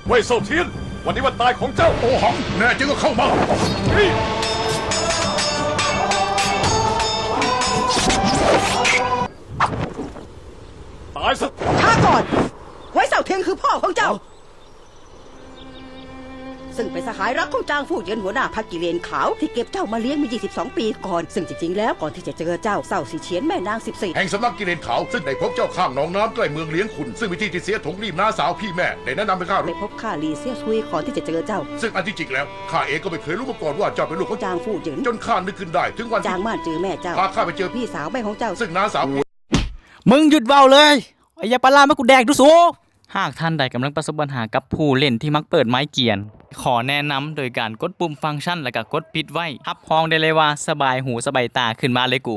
ເຫວີເຊິວທຽນ ວັນນີ້ວັນຕາຍຂອງເຈົ້າ. ໂອຫັງ ແນ່ຈິງກໍເຂົ້າມາ. ຕາຍຊະ. ຊ້າກ່ອນ! ເຫວີເຊິວທຽນຄືພໍ່ຂອງເຈົ້າ ຊຶ່ງເປັນສະຫາຍລັກຂອງຈາງຟູ່ເຫຢິນ ຫົວໜ້າພັກກິເລນຂາວ ທີ່ເກັບເຈົ້າມາລ້ຽງເມື່ອ ຊາວສອງປີກ່ອນ. ຊຶ່ງຈິງໆແລ້ວ ກ່ອນທີ່ຈະເຈີເຈົ້າ ເຈົ້າຊິຂຽນແມ່ນາງສິບສີ່ ແຫ່ງສຳນັກກິເລນຂາວ ຊຶ່ງໄດ້ພົບເຈົ້າຂ້າງໜອງນ້ຳໃກ້ເມືອງຫຼຽງຂຸນ ຊຶ່ງເປັນທີ່ທີ່ເສຍຖົງລິມນາສາວພີ່ແມ່ ໄດ້ແນະນຳໃຫ້ຂ້າໄປພົບຂ້າຫຼີເຊຍຊຸຍ ກ່ອນທີ່ຈະເຈີເຈົ້າ. ຊຶ່ງອັນທີ່ຈິງແລ້ວ ຂ້າເອງກໍໄມ່ເຄີຍຮູ້ມາກ່ອນວ່າເຈົ້າເປັນລູກຂອງ ຈາງຟູ່ເຫຢິນ ຈົນຂ້ານຶກຂຶ້ນໄດ້ເຖິງວັນ ຈາງໝ້ານຈື່ແມ່ເຈົ້າ ພາຂ້າໄປເຈີພີ່ສາວແມ່ຂອງເຈົ້າ. ຊຶ່ງນ້າສາວ ມຶງຢຸດເວົ້າເລີຍ! ເອົາຢາປາລາມາໃຫ້ກູແດກດູສູ! ຫາກທ່ານໃດກຳລັງປະສົບບັນຫາກັບຜູ້ຫຼິ້ນທີ່ມັກເປີດໄມ້ກຽນ, ຂໍແນະນຳໂດຍການກົດປຸ່ມຟັງຊັນ ແລ້ວກໍກົດປິດໄວ້. ຮັບຮອງໄດ້ເລີຍວ່າສະບາຍຫູສະບາຍຕາຂຶ້ນມາເລີຍກູ.